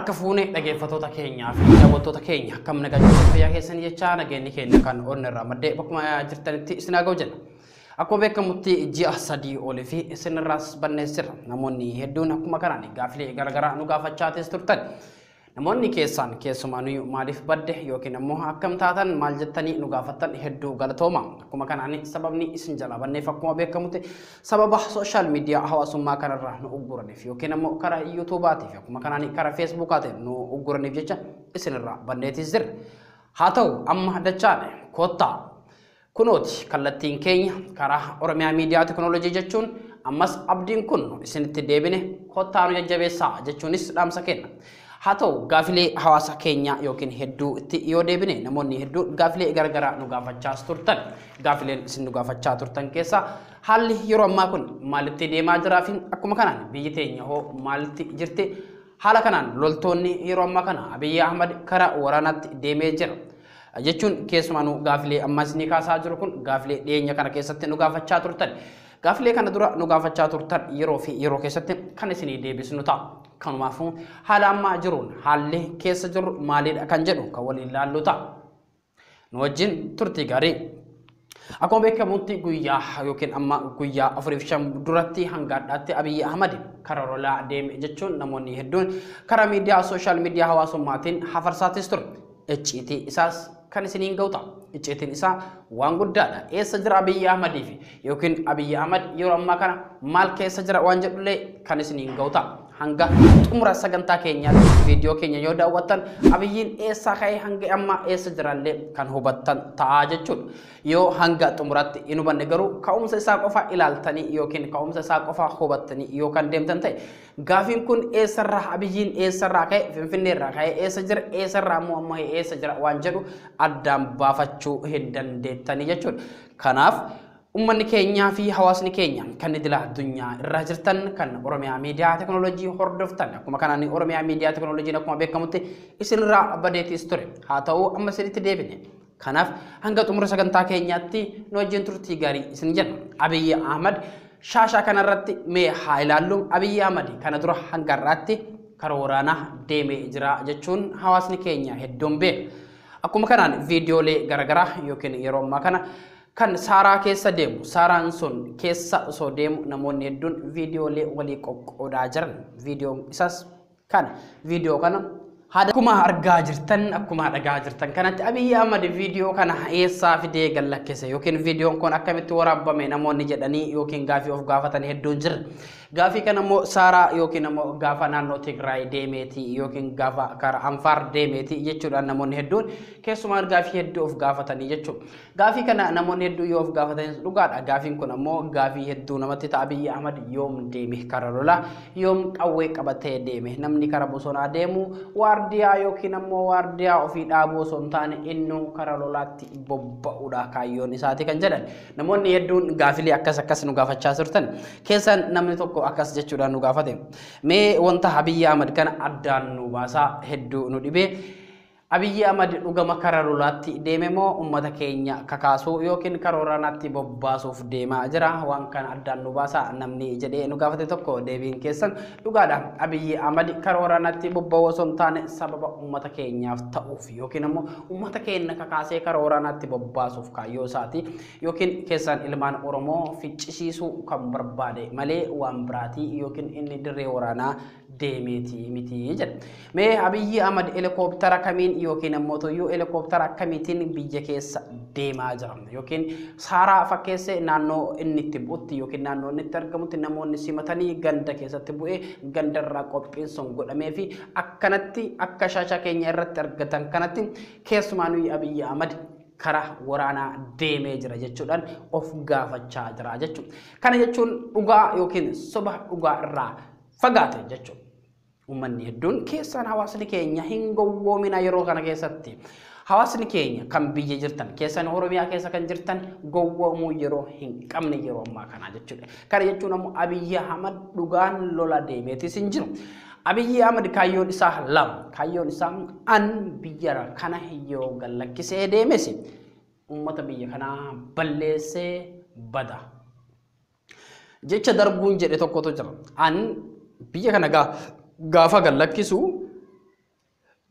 Harka fuune dhaggeeffattoota keenyaa fi daawwattoota keenya akkam nagaa jirtu fayyaa keessanii jechaa nageenyi keenya kan onnee irraa maddee bakkuma jirtanitti isin haa ga'u jenna. Akkuma beekamutti ji'a 3 olii fi isinirraas banneessirra. Namoonni hedduun akkuma kanaan gaafilee garaagaraa nu gaafachaatis turtan. Namoonni keessaan keessumaa nuyi maaliif badde yookiin ammoo akkam taatan maal jettanii nu gaafattan hedduu galatooma. Akkuma kanaan sababni isin jalaa banneef akkuma beekamutti sababa sooshaal miidiyaa hawaasummaa kanarraa nu ugguraniif yookiin ammoo karaa yuutuubaatiif akkuma kanaan karaa feesbuukaatiin nu ugguraniif jecha isinirraa banneetis jirra. Haa ta'u amma dachaadha kottaa. Kunooti kallattiin keenya karaa Oromiyaa Miidiyaa Teknoolojii jechuun ammas abdiin kun isinitti deebine kottaa nu jajjabeessaa jechuunis dhaamsa kenna. Haa ta'u gaafilee hawaasa keenya yookiin hedduu itti yoo deebine namoonni hedduun gaafilee garaagaraa nu gaafachaas turtan. Gaafileen isin nu gaafachaa turtan keessaa haalli yeroo ammaa kun maalitti deemaa jiraa fi akkuma kanaan biyyi teenya hoo maalitti jirti? Haala kanaan loltoonni yeroo ammaa kana Abiyyi Ahmad karaa waraanaatti deemee jira. Jechuun keessumaa nu gaafilee ammas ni kaasaa jiru kun gaafilee dhiyeenya kana keessatti nu gaafachaa turtan. Gaafilee kana dura nu gaafachaa turtan yeroo fi yeroo keessatti kan isinii deebisnu ta'a. Kanumaafuu haala ammaa jiruun haalli keessa jirru maalidha kan jedhu kan waliin ilaallu ta'a. Nu wajjin turtii gaarii. Akkuma beekamutti guyyaa yookiin amma guyyaa 4 fi 5 duratti hanga har'aatti Abiyyi Ahmad karaa lolaa deeme jechuun namoonni hedduun karaa miidiyaa sooshaal miidiyaa hawaasummaatiin hafarsaatis ture. Icciitii isaas kan isiniin ga'u ta'a. Icciitiin isaa waan guddaadha. Eessa jira Abiyyi Ahmadii fi yookiin Abiyyi Ahmad yeroo ammaa kana maal keessa jira waan jedhullee kan isiniin ga'u ta'a. Hanga xumura sagantaa keenyaatti viidiyoo keenya yoo daawwattan Abiyyiin eessaa ka'ee hanga ammaa eessa jirallee kan hubattan ta'a jechuudha. Yoo hanga xumuraatti hin hubanne garuu ka'umsa isaa qofa ilaaltanii yookiin ka'umsa isaa qofa hubattanii yoo kan deemtan ta'e gaafiin kun eessarraa Abiyyiin eessarraa ka'e Finfinneerraa ka'e eessa jira eessarraa immoo amma eessa jira waan jedhu addaan baafachuu hin dandeettanii jechuudha. Kanaaf uummanni keenyaa fi hawaasni keenya kan idila addunyaa irra jirtan kan Oromiyaa Miidiyaa Teknoolojii hordoftan akkuma kanaan Oromiyaa Miidiyaa Teknoolojiin akkuma beekamutti isinirraa badeetis ture. Haa ta'u amma isinitti deebine. Kanaaf hanga xumura sagantaa keenyaatti nu wajjin turtii gaarii isin jenna. Abiyyi Ahmad shaashaa kanarratti mee haa ilaallu. Abiyyi Ahmad kana dura hanga har'aatti karaa waraanaa deemee jira jechuun hawaasni keenya hedduun beeka. Akkuma kanaan viidiyoolee garaagaraa yookiin yeroo ammaa kana kan saaraa keessa deemu saaraan sun keessa osoo deemu namoonni hedduun viidiyoolee walii qoqqoodaa jiran viidiyoon isaas kana viidiyoo kana akkuma argaa jirtan akkuma dhagaa jirtan kanatti Abiyyi Ahmad viidiyoo kana eessaa fidee gallakkise yookiin viidiyoon kun akkamitti waraabame namoonni jedhanii yookiin gaafii of gaafatan hedduun jira. Gaafii kana immoo saaraa yookiin immoo gaafa naannoo Tigraay deemeeti yookiin gaafa karaa Anfaar deemeeti jechuudhaan namoonni hedduun keessumaa gaafii hedduu of gaafatanii jechuudha. Gaafii kana namoonni hedduu yoo of gaafatanis dhugaadha. Gaafiin kun ammoo gaafii hedduu namatti ta'a. Abiyyi Ahmad yoom deeme karaa lolaa yoom qawwee qabatee deeme namni karaa bosonaa deemu waardiyaa yookiin ammoo waardiyaa ofii dhaabuu osoo hin taane innuu karaa lolaatti bobba'uudha kaayyoon isaati kan jedhan. Namoonni hedduun gaafilee akkas akkas nu gaafachaa turtan keessan namni tokko akkas jechuudhaan nu gaafate. Mee wanta Abiyyi Ahmad kana addaan nu baasaa hedduu nu dhibee. Abiyyi Ahmad dhugama karaa lolaatti deeme moo uummata keenya kakaasuu yookiin karaa waraanaatti bobbaasuuf deemaa jira waan kana addaan nu baasaa namni jedhee nu gaafate tokko deebiin keessan dhugaadha. Abiyyi Ahmad karaa waraanaatti bobba'uu osoo hin taane sababa uummata keenyaaf ta'uuf yookiin ammoo uummata keenya kakaasee karaa waraanaatti bobbaasuuf kaayyoo isaati yookiin keessaan ilmaan Oromoo ficcisiisuu kan barbaade malee waan biraatii yookiin inni dirree waraanaa deemeeti miti jedha. Mee Abiyyi Ahmad helikooптara kamiin yookiin ammoo toyyuu helikooптara akkamiitiin biyya keessa deemaa jira yookiin saaraa fakkeessee naannoo inni itti bu'utti yookiin naannoo inni itti argamutti namoonni simatanii ganda keessatti bu'ee gandarraa qophiin sun godhamee fi akkanatti akka shaashaa keenya irratti argatan kanatti keessumaa nuyi Abiyyi Ahmad karaa waraanaa deemee jira jechuudhaan of gaafachaa jira jechuudha. Kana jechuun dhugaa yookiin soba dhugaa irraa fagaate jechuudha. Uummanni hedduun keessaan hawaasni keenya hin gowwoomina yeroo kana keessatti. Hawaasni keenya kan biyya jirtan keessaan Oromiyaa keessa kan jirtan gowwoomuu yeroo hin qabne yeroo ammaa kana jechuudha. Kana jechuun ammoo Abiyyi Ahmad dhugaan lola deemeetis hin jiru. Abiyyi Ahmad kaayyoon isaa lama. Kaayyoon isaa an biyya kana yoo gallakkisee deemes uummata biyya kanaa balleessee bada. Jecha darbuun jedhe tokkotu jira. An biyya kana gaafa gallakkisu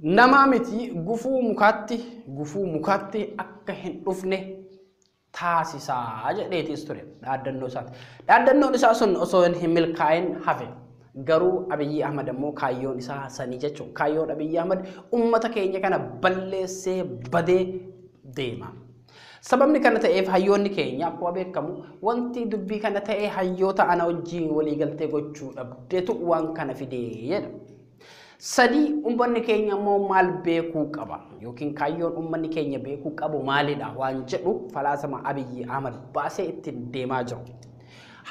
Namaa miti gufuu mukaatti akka hin dhufne taasisaa jedheetis ture dhaaddannoo isaati. Dhaaddannoon isaa sun osoo hin milkaa'in hafe. Garuu Abiyyi Ahmad ammoo kaayyoon isaa sanii jechuun kaayyoon Abiyyi Ahmad uummata keenya kana balleessee badee deema. Sababni kana ta'eef hayyoonni keenya akkuma beekamu wanti dubbii kana ta'e hayyoota ana wajjin waliigaltee gochuu dhabdeetu waan kana fidee jedha. Sadii uummanni keenya ammoo maal beekuu qaba yookiin kaayyoon uummanni keenya beekuu qabu maalidha waan jedhu falaasama Abiyyi Ahmad baasee ittiin deemaa jiru.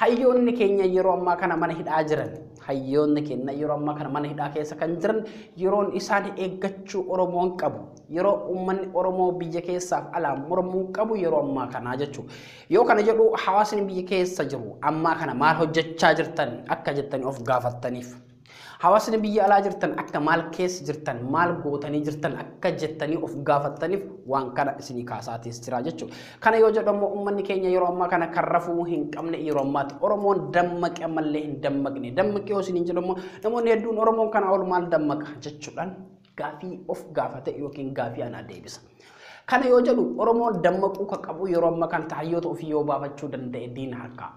Hayyoonni keenya yeroo ammaa kana mana hidhaa jiran, hayyoonni keenya yeroo ammaa kana mana hidhaa keessa kan jiran yeroon isaan eeggachuu Oromoon qabu, yeroo uummanni Oromoo biyya keessaaf alaa mormuu qabu yeroo ammaa kanaa jechuudha. Yoo kana jedhu hawaasni biyya keessa jiru ammaa kana maal hojjechaa jirtan akka jettanii of gaafattaniif. Hawaasni biyya alaa jirtan akka maal keessa jirtan, maal gootanii jirtan akka jettanii of gaafattaniif waan kana isinii kaasaatis jira jechuudha. Kana yoo jedhu ammoo uummanni keenya yeroo ammaa kana kan rafuu hin qabne yeroo ammaatti Oromoon dammaqe ammallee hin dammaqne. Dammaqe yoo isiniin jedhu ammoo namoonni hedduun Oromoon kana ol maal dammaqa jechuudhaan gaafii of gaafate yookiin gaafii anaa deebisa. Kana yoo jedhu Oromoon dammaquu kan qabu yeroo ammaa kana hayyoota ofii yoo baafachuu danda'e diina harkaa.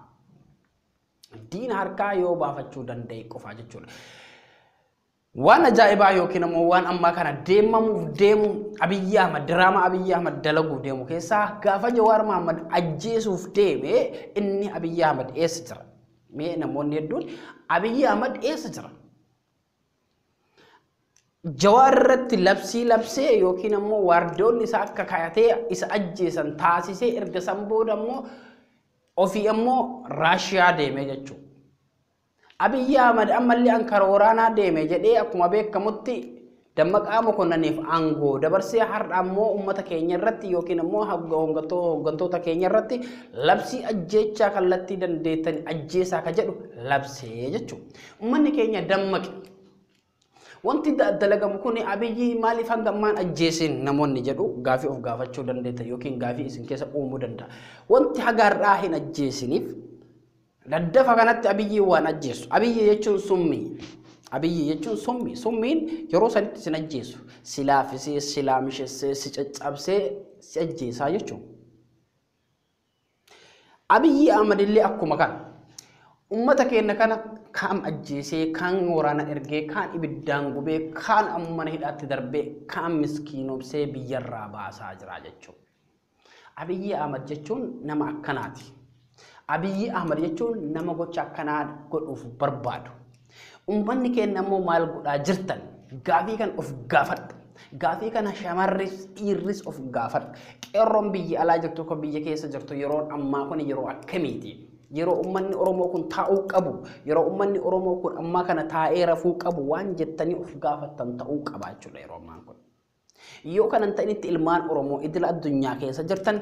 Diina harkaa yoo baafachuu danda'e qofa jechuudha. Waan ajaa'ibaa yookiin ammoo waan ammaa kana deemamuuf deemu Abiyyi Ahmad diraamaa Abiyyi Ahmad dalaguuf deemu keessaa gaafa Jawaar Mohammad ajjeesuuf deeme inni Abiyyi Ahmad eessa jira? Mee namoonni hedduun Abiyyi Ahmad eessa jira? Jawaar irratti labsii labsee yookiin ammoo waardiyoonni isaa akka kaayatee isa ajjeesan taasisee erga san booda ammoo ofii ammoo Raashiyaa deeme jechuudha. Abiyyi Ahmad ammallee Ankara waraanaa deeme jedhee akkuma beekamutti Dammaqaa Mokonniiniif aangoo dabarsee har'a ammoo uummata keenya irratti yookiin ammoo hooggantoota keenya irratti labsii ajjeechaa kallattii dandeettanii ajjeesaa ka jedhu labsee jechuudha. Uummanni keenya dammaqe. Wanti dalagamu kun Abiyyi maaliif hanga ammaan ajjeesin namoonni jedhu gaafii of gaafachuu dandeetta yookiin gaafii isin keessa uumuu danda'a. Wanti haga har'aa hin ajjeesiniif daddafa kanatti Abiyyi waan ajjeesu. Abiyyi jechuun summii. Abiyyi jechuun summii. Summiin yeroo sanitti sin ajjeesu. Si laafisee, si laamshessee, si caccabsee, si ajjeesaa jechuudha. Abiyyi Ahmad illee akkuma kana. Uummata keenya kana kaan ajjeesee, kaan waraana ergee, kaan ibiddaan gubee, kaan ammoo mana hidhaatti darbee, kaan miskiinomsee biyyarraa baasaa jira jechuudha. Abiyyi Ahmad jechuun nama akkanaati. Abiyyi Ahmad jechuun nama gocha akkanaa godhuuf barbaadu. Uummanni keenya ammoo maal godhaa jirtan? Gaafii kan of gaafadhu. Gaafii kana shamarris dhiirris of gaafadhu. Qeerroon biyya alaa jirtu kan biyya keessa jirtu yeroon ammaa kun yeroo akkamiiti? Yeroo uummanni Oromoo kun taa'uu qabu, yeroo uummanni Oromoo kun ammaa kana taa'ee rafuu qabu waan jettanii of gaafattan ta'uu qaba jechuudha yeroo ammaa kun. Yoo kanan ta'initti ilmaan Oromoo idila addunyaa keessa jirtan,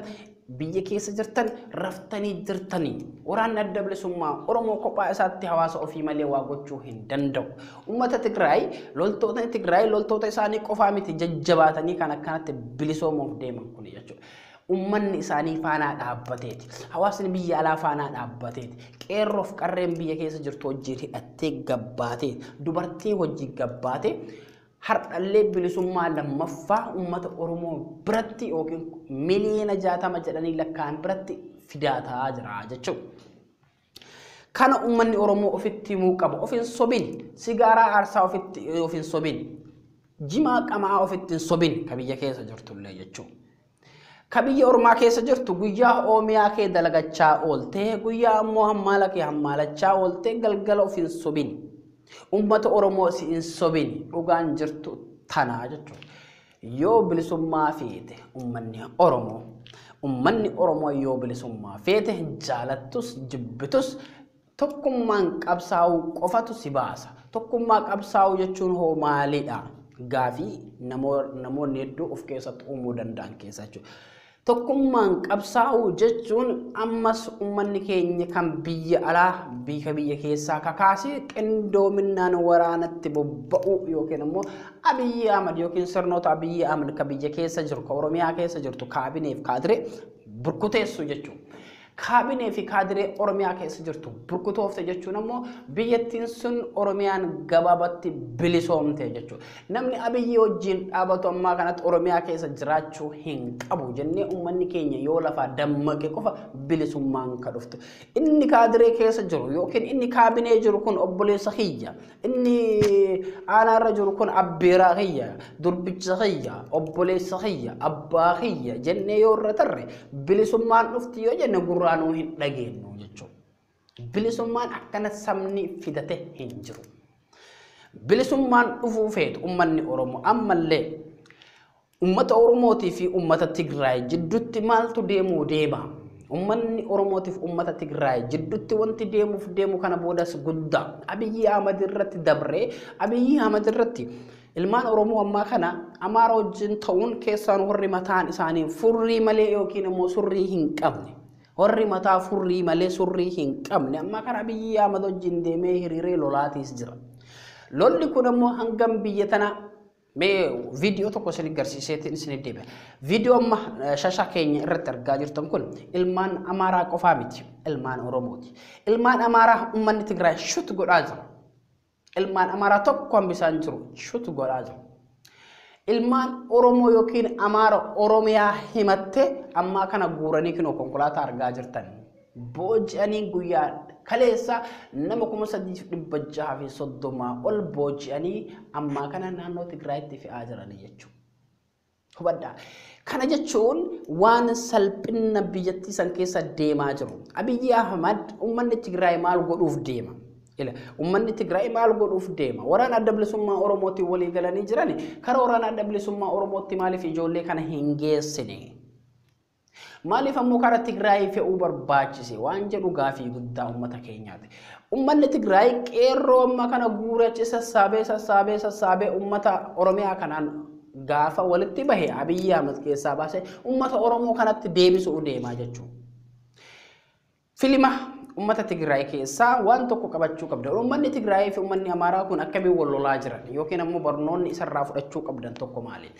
biyya keessa jirtan, raftanii jirtanii waraanni adda bilisummaa Oromoo kophaa isaatti hawaasa ofii malee waa gochuu hin danda'u. Uummata Tigraay loltoota Tigraay loltoota isaanii qofaa miti jajjabaatanii kan akkanatti bilisoomuuf deeman kun jechuudha. Uummanni isaanii faanaa dhaabbateeti. Hawaasni biyya alaa faanaa dhaabbateeti. Qeerroof qarreen biyya keessa jirtu wajjin hidhattee gabbaateeti. Dubartii wajjin gabbaatee har'allee bilisummaa lammaffaa uummata Oromoo biratti yookiin miliyoona 60 jedhanii lakkaa'an biratti fidaataa jira jechuudha. Kana uummanni Oromoo ofitti himuu qaba. Of hin sobin. Sigaaraa aarsaa ofitti of hin sobin. Jimaa qamaa ofitti hin sobin ka biyya keessa jirtullee jechuudha. Ka biyya ormaa keessa jirtu guyyaa oomiyaa kee dalagachaa ooltee guyyaa ammoo hammaala kee hammaalachaa ooltee galgala of hin sobin. Uummata Oromoo si hin sobin dhugaan jirtu tanaa jechuudha. Yoo bilisummaa feete uummanni Oromoo yoo bilisummaa feete jaalattus jibbitus tokkummaan qabsaa'uu qofatu si baasa. Tokkummaa qabsaa'uu jechuun hoo maalidha? Gaafii namoonni hedduu of keessatti uumuu danda'an keessa jechuudha. Tokkummaan qabsaa'uu jechuun ammas uummanni keenya kan biyya alaa biyya biyya keessaa kakaasee qindoominaan waraanatti bobba'uu yookiin immoo Abiyyi Ahmad yookiin sirnoota Abiyyi Ahmad kan biyya keessa jiru kan Oromiyaa keessa jirtu kaabineef kaadiree burkuteessu jechuudha. Kaabinee fi kaadiree Oromiyaa keessa jirtu burkutoofte jechuun ammoo biyyattiin sun Oromiyaan gabaabatti bilisoomte jechuudha. Namni Abiyyi wajjin dhaabatu ammaa kanatti Oromiyaa keessa jiraachuu hin qabu jennee uummanni keenya yoo lafaa dammaqe qofa bilisummaan ka dhuftu. Inni kaadiree keessa jiru yookiin inni kaabinee jiru kun obboleessa kiyya, inni aanaarra jiru kun abbeeraa kiyya, durbicha kiyya, obboleessa kiyya, abbaa kiyya jennee yoo irra tarre bilisummaan dhufti yoo jenne gurraanuu hin dhageenyu jechuudha. Bilisummaan akkana sabni fidate hin jiru. Bilisummaan dhufuu feetu uummanni Oromoo ammallee uummata Oromootii fi uummata Tigraay jidduutti maaltu deemuu deema? Uummanni Oromootiif uummata Tigraay jidduutti wanti deemuuf deemu kana boodas guddaa. Abiyyi Ahmad irratti dabree Abiyyi Ahmad irratti ilmaan Oromoo ammaa kana Amaara wajjin ta'uun keessaan warri mataan isaanii furrii malee yookiin immoo surrii hin qabne. Warri mataa furrii malee surrii hin qabne ammaa kana Abiyyi Ahmad wajjin deemee hiriiree lolaatiis jira. Lolli kun ammoo hangam biyya tana mee viidiyoo tokko isin agarsiiseetiin isin deebi'a. Viidiyoo amma shasha keenya irratti argaa jirtan kun ilmaan Amaaraa qofaa miti, ilmaan Oromooti. Ilmaan Amaaraa uummanni Tigraay shut godhaa jira. Ilmaan Amaaraa tokko hambisaan jiru shut godhaa jira. Ilmaan Oromoo yookiin Amaara Oromiyaa himattee ammaa kana guuranii kinoo konkolaataa argaa jirtan. Booji'anii guyyaa kaleessa nama 3630 ol booji'anii ammaa kana naannoo Tigraayitti fe'aa jiranii jechuudha. Hubadhaa. Kana jechuun waan salphina biyyattii san keessa deemaa jiru. Abiyyi Ahmad uummanni Tigraay maal godhuuf deema? Uummanni Tigraay maal godhuuf deema? Waraana Adda Bilisummaa Oromootiin walii galanii jiran karaa waraana Adda Bilisummaa Oromootti maaliif ijoollee kana hin geessine? Maaliif ammoo karaa Tigraay fe'uu barbaachise waan jedhu gaafii guddaa uummata keenyaati. Uummanni Tigraay qeerroo amma kana guuree achi sassaabee sassaabee sassaabee uummata Oromiyaa kanaan gaafa walitti bahe Abiyyi Ahmad keessaa baasee uummata Oromoo kanatti deebisuu deemaa jechuudha. Filima uummata Tigraay keessaa waan tokko qabachuu qabda. Uummanni Tigraay fi uummanni Amaaraa kun akkamiin wal lolaa jiran yookiin ammoo barnoonni isarraa fudhachuu qabdan tokko maali?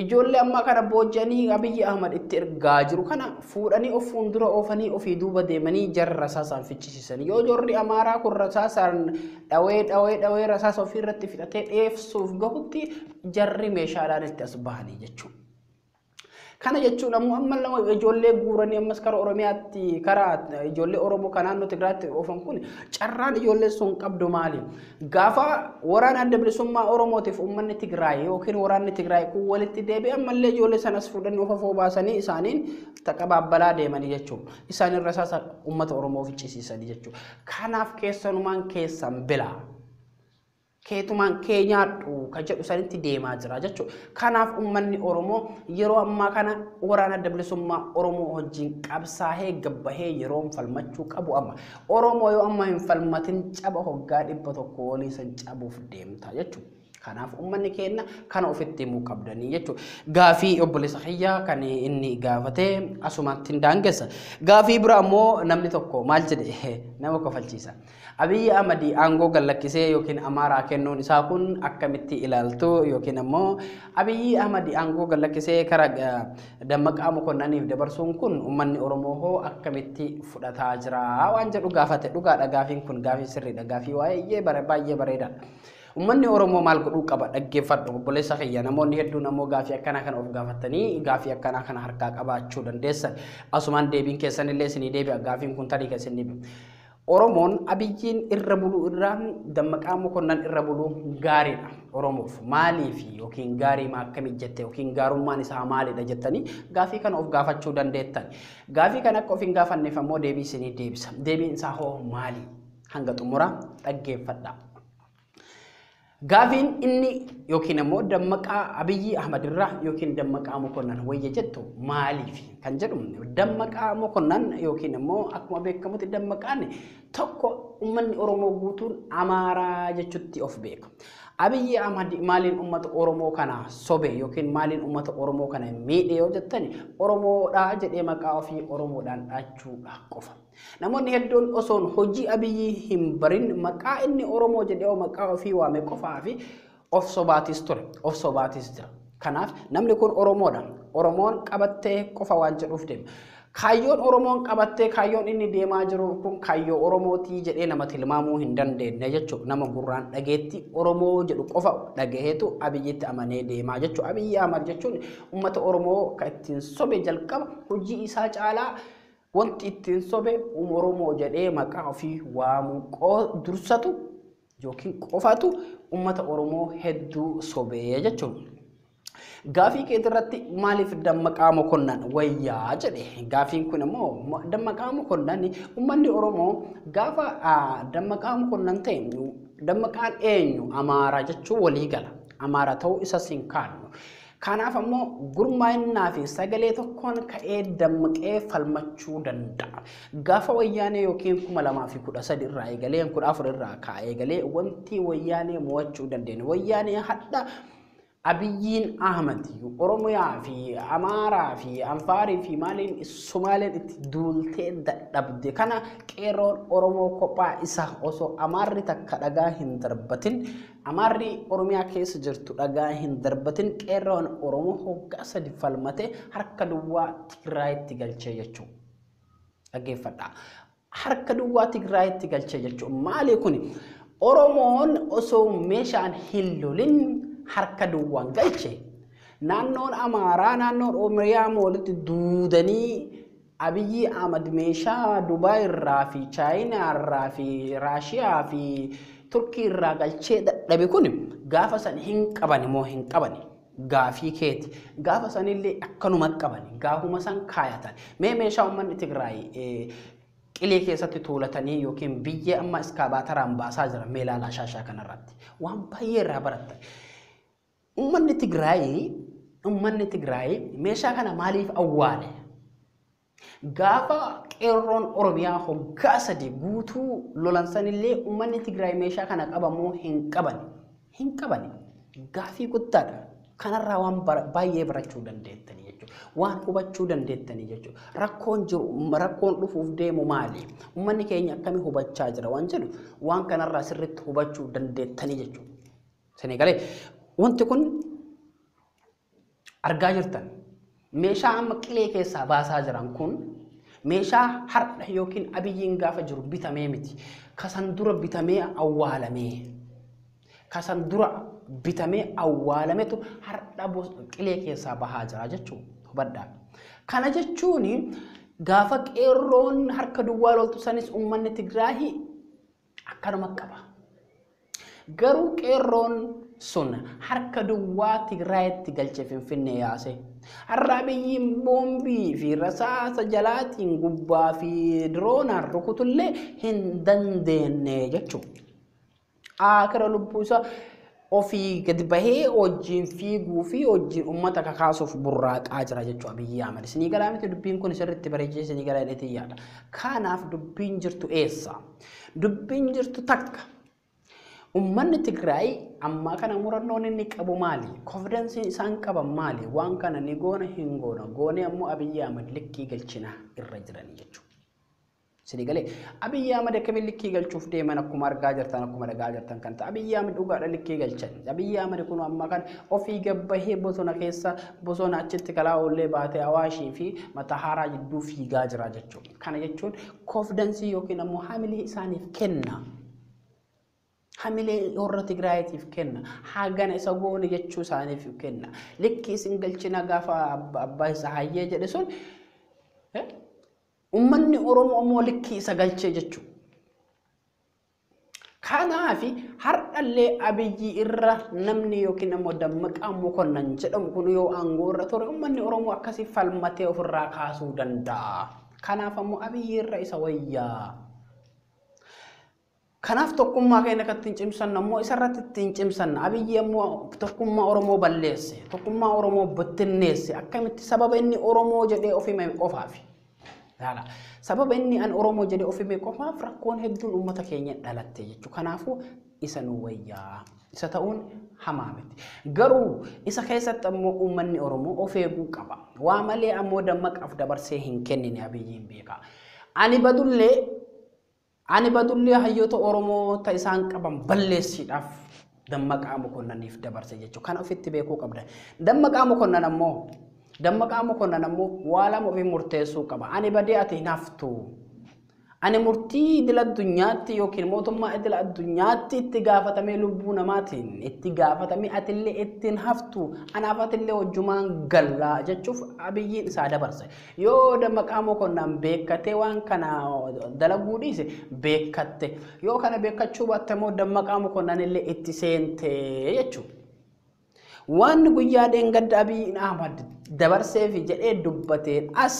Ijoollee ammaa kana booji'anii Abiyyi Ahmad itti ergaa jiru kana fuudhanii of fuuldura oofanii ofii duuba deemanii jarra rasaasaan fichisiisan. Yoo jorri Amaaraa kun rasaasaan dhawee dhawee dhawee rasaasa ofii irratti fixatee dheefsuuf gahutti jarri meeshaadhaan itti as bahanii jechuudha. Kana jechuun ammoo amma lama ijoollee guuranii ammas karaa Oromiyaatti karaa ijoollee Oromoo kan naannoo Tigraatti oofan kun carraan ijoollee sun qabdu maali? Gaafa waraana Adda Bilisummaa Oromootiif uummanni Tigraay yookiin waraanni Tigraay kun walitti deebi'e ammallee ijoollee sanas fuudhanii of afoo baasanii isaaniin taqabaabbalaa deemanii jechuudha. Isaan irra isaas uummata Oromoo ficcisiisanii jechuudha. Kanaaf keessanumaan keessan bilaa. Keetumaan kee nyaadhu kan jedhu sanitti deemaa jira jechuudha. Kanaaf uummanni Oromoo yeroo ammaa kana waraana Adda Bilisummaa Oromoo wajjin qabsaa'ee gabbahee yeroon falmachuu qabu amma. Oromoo yoo amma hin falmatin caba hoggaa 100 olii san cabuuf deemta jechuudha. Kanaaf uummanni keenya kana ofitti himuu qabdanii jechuudha. Gaafii obboleessa kiyyaa kan inni gaafatee asumatti hin daangessa. Gaafii bira ammoo namni tokko maal jedhe nama kofalchiisa. Abiyyi Ahmad aangoo gallakkisee yookiin Amaaraa kennuun isaa kun akkamitti ilaaltu yookiin ammoo Abiyyi Ahmad aangoo gallakkisee karaa Dammaqaa Mokonniiniif dabarsuun kun uummanni Oromoo hoo akkamitti fudhataa jira waan jedhu gaafate. Dhugaadha gaafiin kun gaafii sirriidha gaafii waa'ee baay'ee bareedaadha. Uummanni Oromoo maal godhuu qaba dhaggeeffadhu obboleessa kiyya. Namoonni hedduun ammoo gaafii akkanaa kana of gaafatanii gaafii akkanaa kana harkaa qabaachuu dandeessan. Asumaan deebiin keessan illee isinii deebi'a gaafiin kun tarii keessan deebi'a. Oromoon Abiyyiin irra buluu irraa Dammaqaa Mokonnan irra buluu gaariidha Oromoof. Maaliif yookiin gaarii maa akkamii jette yookiin gaarummaan isaa maalidha jettanii gaafii kana of gaafachuu dandeettan. Gaafii kana akka of hin gaafanneef ammoo deebii isinii deebisa. Deebiin isaa hoo maali? Hanga xumura dhaggeeffadha. Gaafiin inni yookiin ammoo Dammaqaa Abiyyi Ahmad irraa yookiin Dammaqaa Mokonnan wayya jettu maaliif kan jedhu Dammaqaa Mokonnan yookiin ammoo akkuma beekamutti Dammaqaan tokko uummanni Oromoo guutuun Amaaraa jechutti of beeka. Abiyyi Ahmad maaliin uummata Oromoo kana sobe yookiin maaliin uummata Oromoo kana miidhe yoo jettani Oromoodha jedhee maqaa ofii Oromoodhaan dhaachuudha qofa. Namoonni hedduun osoon hojii Abiyyi hin barin maqaa inni Oromoo jedhee maqaa ofii waame qofaa fi of sobaatis ture, of sobaatis jira. Kanaaf namni kun Oromoodha. Oromoon qabattee qofa waan jedhuuf deema. Kaayyoon Oromoon qabattee kaayyoon inni deemaa jiru kun kaayyoo Oromootii jedhee nama tilmaamuu hin dandeenye jechuudha. Nama gurraan dhageetti Oromoo jedhu qofa dhagaheetu Abiyyitti amanee deemaa jechuudha. Abiyyi Ahmad jechuun uummata Oromoo kan ittiin sobe jalqaba hojii isaa caalaa wanti ittiin sobe Oromoo jedhee maqaa ofii waamuu dursatu yookiin qofatu uummata Oromoo hedduu sobee jechuudha. Gaafii keetirratti maaliif Dammaqaa Mokonnan wayyaa jedhe. Gaafiin kun immoo Dammaqaa Mokonnan uummanni Oromoo gaafa Dammaqaa Mokonnan ta'e Dammaqaan eenyu Amaaraa jechuun walii gala. Amaara ta'uu isas hin kaannu. Kanaaf ammoo gurmaa'innaa fi sagalee tokkoon ka'ee dammaqee falmachuu danda'a. Gaafa wayyaanee yookiin 2013 irraa eegalee 14 irraa ka'ee eegalee wanti wayyaanee mo'achuu dandeenye. Wayyaanee hadha Abiyyiin Ahmad Oromiyaa fi Amaaraa fi Anfaarii fi maaliin Sumaaleen itti duultee dadhabde kana qeerroon Oromoo kophaa isa osoo Amaarri takka dhagaa hin darbatin Amaarri Oromiyaa keessa jirtu dhagaa hin darbatin qeerroon Oromoo hoggaa sadi falmate harka duwwaa Tigraayitti galchee jechuudha. Dhaggeeffadhaa. Harka duwwaa Tigraayitti galchee jechuudha. Maali kuni? Oromoon osoo meeshaan hin lolin harka duwwaan galche. Naannoon Amaaraa naannoon Oromiyaa walitti duudanii Abiyyi Ahmad meeshaa Dubaay irraa fi Chaayinaa irraa fi Raashiyaa fi Turkii irraa galchee dadhabe kun gaafa san hin qabani moo hin qabani? Gaafii keeti. Gaafa sanillee akkanuma qabani. Gaafuma san kaayatan. Mee meeshaa uummanni Tigraay qilee keessatti tuulatanii yookiin biyya amma iskaabaataraan baasaa jira mee ilaalaa shaashaa kanarratti. Waan baay'ee irraa barattan. Uummanni Tigraay meeshaa kana maaliif awwaale? Gaafa qeerroon Oromiyaa hoggaa sadi guutuu lolan sanillee uummanni Tigraay meeshaa kana qabamoo hin qabani. Hin qabani. Gaafii guddaadha. Kanarraa waan baay'ee barachuu dandeettanii jechuudha. Waan hubachuu dandeettanii jechuudha. Rakkoon jiru rakkoon dhufuuf deemu maali? Uummanni keenya akkamii hubachaa jira waan jedhu waan kanarraa sirriitti hubachuu dandeettanii jechuudha. Isinii galee wanti kun argaa jirtan meeshaa amma qilee keessaa baasaa jiran kun meeshaa har'a yookiin Abiyyiin gaafa jiru bitamee miti. Kasan dura bitamee awwaalamee. Kasan dura bitamee awwaalametu har'a qilee keessaa bahaa jira jechuudha. Hubadhaa. Kana jechuun gaafa qeerroon harka duwwaa loltu sanis uummanni Tigraay akkanuma qaba. Garuu qeerroon sun harka duwwaa Tigraayitti galchee Finfinnee yaase. Har'a Abiyyiin boombii fi rasaasa jalaatiin gubbaa fi diroonaan rukutullee hin dandeenye jechuudha. Akira lubbuu isaa ofii gadi bahee wajjin fiiguu fi wajjin uummata kakaasuuf burraaqaa jira jechuudha Abiyyi Ahmad. Isinii galaa miti dubbiin kun sirriitti bareechee isinii galaa jedheetii yaada. Kanaaf dubbiin jirtu eessa? Dubbiin jirtu takka. Uummanni Tigraay ammaa kana murannoon inni qabu maali? Konfidensiin isaan qaban maali? Waan kana ni goona hin goona. Goonee ammoo Abiyyi Ahmad likkii galchina irra jiranii jechuudha. Isinii galee Abiyyi Ahmad akkamiin likkii galchuuf deeman akkuma argaa jirtan akkuma dhagaa jirtan kan ta'e Abiyyi Ahmad dhugaadha likkii galchan. Abiyyi Ahmad kun amma kan ofii gabbahee bosona keessa bosona achitti kalaa oollee baatee Awaashii fi Matahaaraa jidduu fiigaa jira jechuudha. Kana jechuun konfidensii yookiin ammoo hamilee isaaniif kenna. Hamilee warra Tigraayiitiif kenna. Hagana isa goone jechuu isaaniif kenna. Likkii isin galchina gaafa abbaa isaa hayyee jedhe sun uummanni Oromoo ammoo likkii isa galchee jechuudha. Kanaaf har'allee Abiyyi irra namni yookiin ammoo Dammaqaa Mokonnan jedhamu kun yoo aangoo irra ture uummanni Oromoo akkasii falmatee ofirraa kaasuu danda'a. Kanaaf ammoo Abiyyi irra isa wayyaa. Kanaaf tokkummaa keenya kan ittiin cimsannu ammoo isarratti ittiin cimsanna. Abiyyi ammoo tokkummaa Oromoo balleesse, tokkummaa Oromoo bittinneesse. Akkamitti sababa inni Oromoo jedhee of hime qofaafi. Laala. Sababa inni an Oromoo jedhee of hime qofaaf rakkoon hedduun uummata keenya dhalatte jechuudha. Kanaafuu isa nu wayyaa. Isa ta'uun hamaa miti. Garuu isa keessatti ammoo uummanni Oromoo of eeguu qaba. Waa malee ammoo Dammaqaaf dabarsee hin kennine Abiyyiin beeka. Ani badullee hayyoota Oromoo ta isaan qaban balleessiidhaaf Dammaqaa Mokonnaniif dabarse jechuudha. Kana ofitti beekuu qabda. Dammaqaa Mokonnan ammoo Dammaqaa Mokonnan ammoo waa lama ofii murteessuu qaba. Ani badee ati hin haftu. Ani murtii idil addunyaatti yookiin mootummaa idil addunyaatti itti gaafatamee lubbuu namaatiin itti gaafatamee atillee ittiin haftu, anaaf atillee wajjumaan gallaa jechuuf Abiyyiin isaa dabarse. Yoo Dammaqaa Mokonnan beekkatee waan kana dalaguu dhiise beekkatte. Yoo kana beekkachuu baatte immoo Dammaqaa Mokonnan illee itti seente jechuudha. Waan guyyaa dheengadda Abiyyiin Ahmad dabarseefi jedhee dubbateen as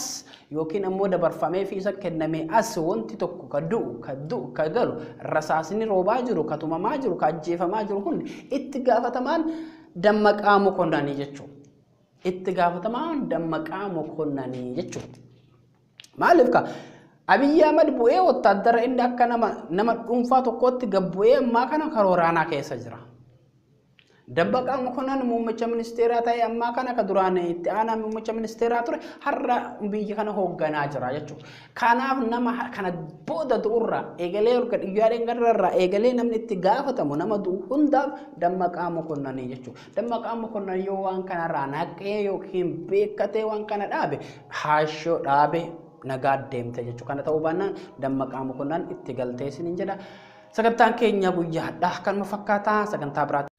yookiin ammoo dabarfameefi isa kenname as wanti tokko ka du'u ka du'u ka galu rasaasni roobaa jiru ka tumamaa jiru ka ajjeefamaa jiru hundi itti gaafatamaan Dammaqaa Mokonnanii jechuudha. Itti gaafatamaan Dammaqaa Mokonnanii jechuudha. Maaliif ka Abiyyi Ahmad bu'ee wottaaddara inni akka nama dhuunfaa tokkootti gad bu'ee ammaa kana karooraanaa keessa jira. Dammaqaa Mokonnan muummicha ministeeraa ta'e ammaa kana ka duraan itti aanaa muummicha ministeeraa ture har'a biyya kana hoogganaa jira jechuudha. Kanaaf nama kana booda du'urraa eegalee erga guyyaa dheengaddarraa eegalee namni itti gaafatamu nama du'u hundaaf Dammaqaa Mokonnanii jechuudha. Dammaqaa Mokonnan yoo waan kanarraa naqee yookiin beekkatee waan kana dhaabe haashoo dhaabe nagaa deemte jechuudha. Kana ta'uu baannaan Dammaqaa Mokonnan itti galtee isiniin jedha. Sagantaan keenya guyyaadha kanuma fakkaataa sagantaa biraatti.